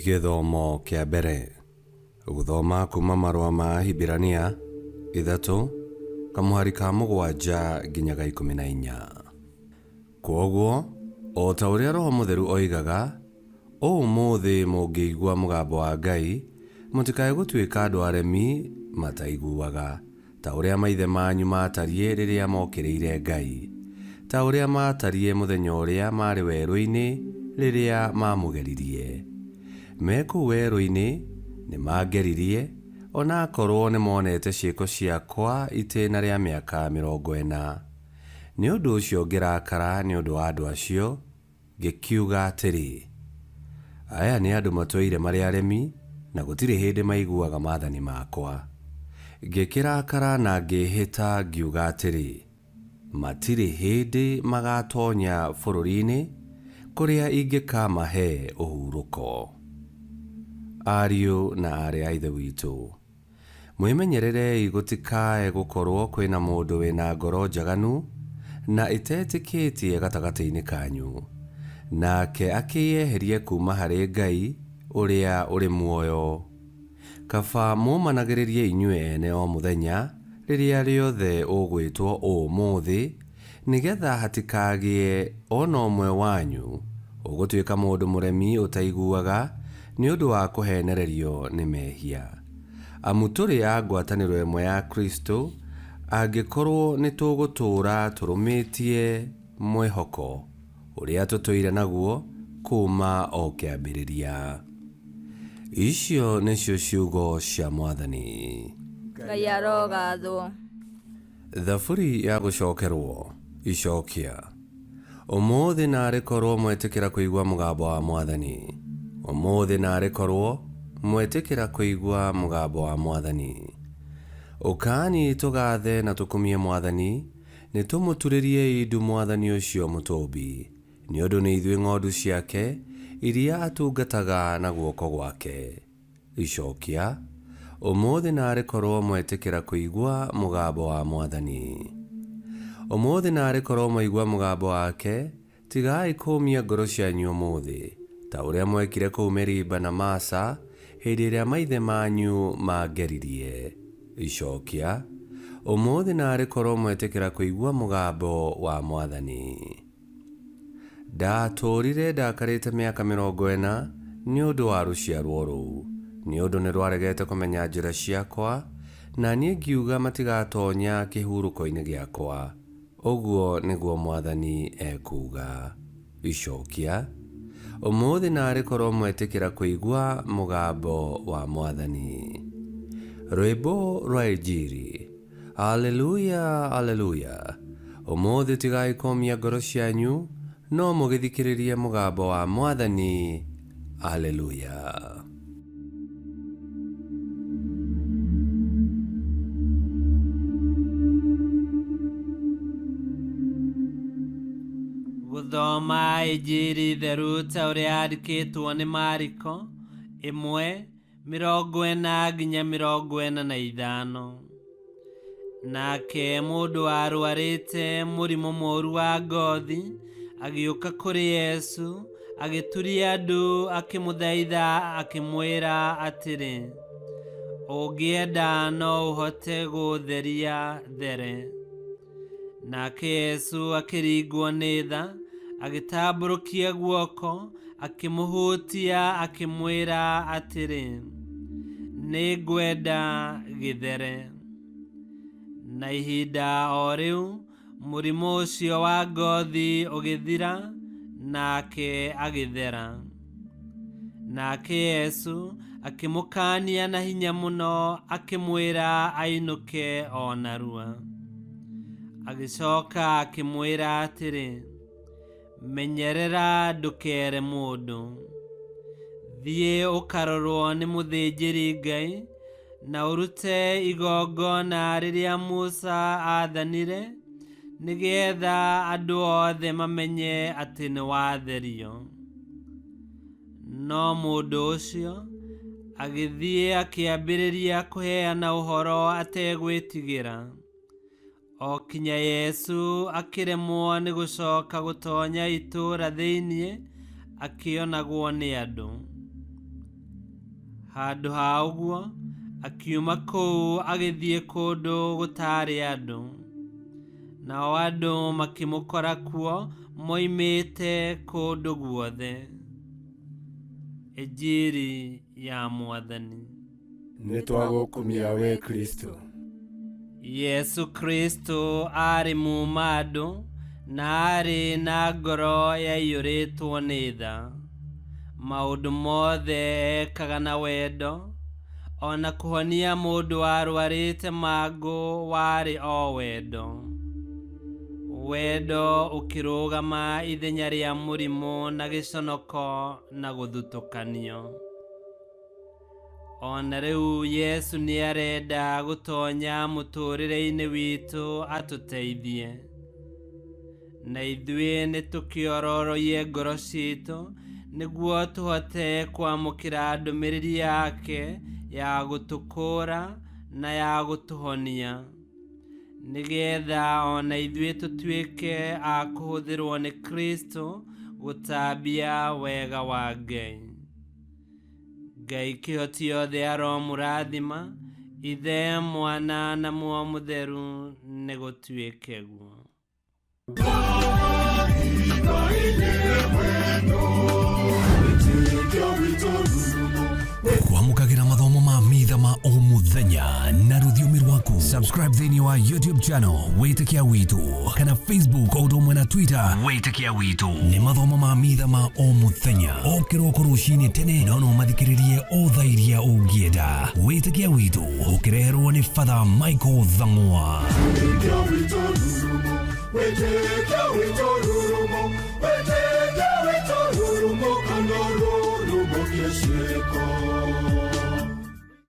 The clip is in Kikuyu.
Gĩthomo kĩa mbere. Gũthoma kuma marũa ma Ahibirania 3 kamũhari ka 7 nginya ga 14. Kwoguo, o ta ũrĩa Roho Mũtheru oigaga, Ũmũthĩ mũngĩigua mũgambo wa Ngai, mũtikae gũtuĩka andũ aremi mataiguaga, ta ũrĩa maithe manyu maatariĩ rĩrĩa mookĩrĩire Ngai, ta ũrĩa maatariĩ mũthenya ũrĩa maarĩ werũ-inĩ rĩrĩa maamũgeririe. Me kũu werũ-inĩ nĩmangeririe, o na akorwo nĩmonete ciĩko ciakwa itĩĩna rĩa mĩaka 40. Nĩ ũndũ ũcio ngĩrakara nĩ ũndũ wa andũ acio, Ngĩkiuga atĩrĩ, Aya nĩ andũ matũire marĩ aremi, na gũtirĩ hĩndĩ maiguaga maathani makwa. Ngĩkĩrakara na ngĩĩhĩta ngiuga atĩrĩ, Matirĩ hĩndĩ magaatoonya bũrũri-inĩ kũrĩa ingĩkaamahe ũhurũko. Ariũ na aarĩ a Ithe witũ, Mwĩmenyererei gũtikae gũkorwo kwĩ na mũndũ wĩ na ngoro njaganu na ĩtetĩkĩtie gatagatĩ-inĩ kanyu, nake akĩĩyeherie kuuma harĩ Ngai ũrĩa ũrĩ muoyo. Kaba mũũmanagĩrĩrie inyuĩ ene o mũthenya, rĩrĩa rĩothe ũgwĩtwo Ũmũthĩ, nĩ getha hatikagĩe o na ũmwe wanyu ũgũtuĩka mũndũ mũremi ũtaiguaga nĩ ũndũ wa kũheenererio nĩ mehia. Amu tũrĩ a ngwatanĩro ĩmwe ya Kristo, angĩkorũo nĩtũgũtũũra tũrũmĩtie mwĩhoko ũrĩa tũtũire naguo kuuma o kĩambĩrĩria. Icio nĩcio ciugo cia Mwathani. Ngai arogathwo. Thaburi ya gũcokerwo, Icokia. Ũmũthĩ naarĩ korwo mwetĩkĩra kũigua mũgambo wa Mwathani! Ũmũthĩ naarĩ korwo mwetĩkĩra kũigua mũgambo wa Mwathani! Ũkani tũgaathe na tũkumie Mwathani, nĩtũmũturĩriei ndu Mwathani ũcio Mũtũũmbi, nĩ ũndũ nĩ ithuĩ ng'ondu ciake iria atungataga na guoko gwake. Icokia, Ũmũthĩ naarĩ korwo mwetĩkĩra kũigua mũgambo wa Mwathani! Ũmũthĩ naarĩ korwo mwaigua mũgambo wake, tigai kũũmia ngoro cianyu ũmũthĩ, ta ũrĩa mwekire kũu Meriba na Masa, hĩndĩ ĩrĩa maithe manyu maangeririe. Icokia, Ũmũthĩ naarĩ korwo mwetĩkĩra kũigua mũgambo wa Mwathani! Ndaatũũrire ndakarĩte mĩaka 40 nĩ ũndũ wa rũciarwo rũu, nĩ ũndũ nĩrwaregete kũmenya njĩra ciakwa, na niĩ ngiuga matigatoonya kĩhurũko-inĩ gĩakwa, ũguo nĩguo Mwathani ekuuga. Icokia, Ũmũthĩ naarĩ korwo mwetĩkĩra kũigua mũgambo wa Mwathani! Rwĩmbo rwa Injiri. Aleluya, aleluya! Ũmũthĩ tigai kũũmia ngoro cianyu, no mũgĩthikĩrĩrie mũgambo wa Mwathani. Aleluya! Gũthoma Injiri theru ta ũrĩa yandĩkĩtwo nĩ Mariko 1:45. Nake mũndũ warũarĩte mũrimũ mũũru wa ngothi agĩũka kũrĩ Yesu, agĩturia ndu akĩmũthaitha akĩmwĩra atĩrĩ, Ũngĩenda no ũhote gũũtheria there. Nake Yesu akĩringwo nĩ tha, agĩtambũrũkia guoko, akĩmũhutia akĩmwĩra atĩrĩ, Nĩngwenda, gĩthere. Na ihinda o rĩu mũrimũ ũcio wa ngothi ũgĩthira, nake agĩthera. Nake Yesu akĩmũkaania na hinya mũno akĩmwĩra ainũke o narua. Agĩcoka akĩmwĩra atĩrĩ, Menyerera ndũkere mũndũ. Thiĩ ũkarorwo nĩ mũthĩnjĩri-Ngai na ũrute igongona rĩrĩa Musa aathanire, nĩgeetha andũ othe mamenye atĩ nĩwatherio. No mũndũ ũcio agĩthiĩ akĩambĩrĩria kũheana ũhoro ategwĩtigĩra, o kinya Yesu akĩremwo nĩ gũcoka gũtonya itũũra thĩinĩ akĩonagwo nĩ andũ. Handũ ha ũguo, akiuma kũu agĩthiĩ kũndũ gũtaarĩ andũ. Nao andũ makĩmũkora kuo moimĩte kũndũ guothe. Injiri ya Mwathani. Nĩ twagũkumia we Kristo. Yesu Kristo aarĩ muuma andũ na aarĩ na ngoro yaiyũrĩtwo nĩ tha. Maũndũ mothe ekaga na wendo, o na kũhonia mũndũ warwarĩte mangũ warĩ o wendo. Wendo ũkĩrũgama ithenya rĩa mũrimũ na gĩconoko na gũthutũkanio. O na rĩu Yesu nĩarenda gũtonya mũtũũrĩre-inĩ witũ atũteithie. Na ithuĩ nĩtũkĩororoie ngoro citũ nĩguo tũhote kwamũkĩra ndũmĩrĩri yake ya gũtũkũũra na ya gũtũhonia, nĩgetha o na ithuĩ tũtuĩke a kũhũthĩrwo nĩ Kristo gũtambia wega wa Ngai. Ngai kĩhoti yothe aromũrathima, Ithe, Mwana na Muoyo Mũtheru, nĩ gũtuĩke guo. Kwamũkagĩra mathomo ma mitha ma o mũthenya na rũthiomi rwaku. Subscribe thĩinĩ wa YouTube channel Wĩtĩkia Witũ kana Facebook o ũndũ ũmwe na Twitter Wĩtĩkia Witũ. Nĩ mathomo ma mitha ma o mũthenya o kĩroko rũcinĩ tene, no no mathikĩrĩrie o thaa iria ũngĩenda. Wĩtĩkia Witũ ũkĩreherwo nĩ Father Michael Thang'wa. Wĩtĩkia witũ rurumo, wĩtĩkia witũ rurumo, kana rurumo kĩciko.